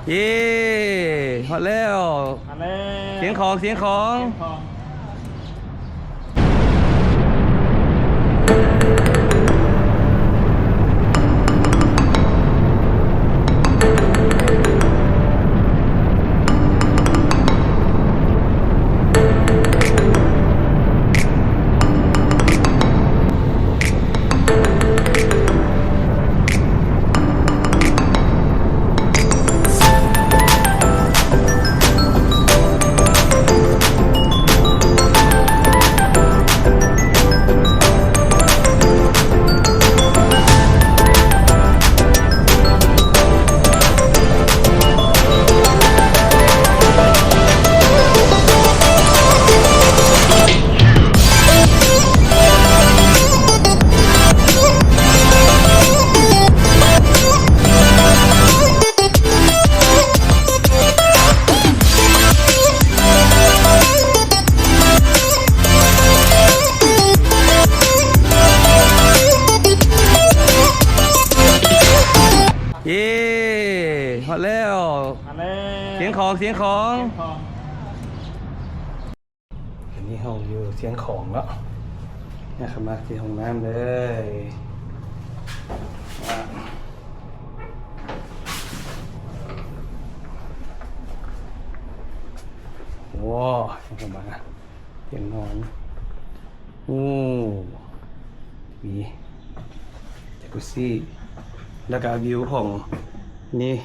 ເຢ້ ຮອດແລ້ວ ມາແລ້ວ ຊຽງຂອງ ຊຽງຂອງ ຊຽງຂອງ. ເຢ້ ຮອດແລ້ວ ມາແລ້ວ ຊຽງຂອງ ຊຽງຂອງ ຊຽງຂອງ. ອັນນີ້ເຮົາຢູ່ຊຽງຂອງເນາະ ນະ ເຂົ້າມາທີ່ຫ້ອງນ້ຳເລີຍ. ໂອ້ ເຂົ້າມາ ຕຽງນອນ ໂອ້ ມີຈັກກຸຊີ ແລ້ວກະວິວຂອງ ນີ້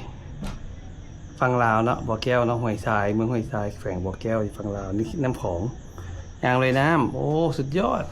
ຝັ່ງລາວເນາະ ບໍ່ແກ້ວເນາະ ຫ້ວຍຊາຍ ເມືອງຫ້ວຍຊາຍ ແຂວງບໍ່ແກ້ວ ຢູ່ຝັ່ງລາວ. ນີ້ນ້ຳຂອງ ຍ່າງລອຍນ້ຳ ໂອ້ ສຸດຍອດ.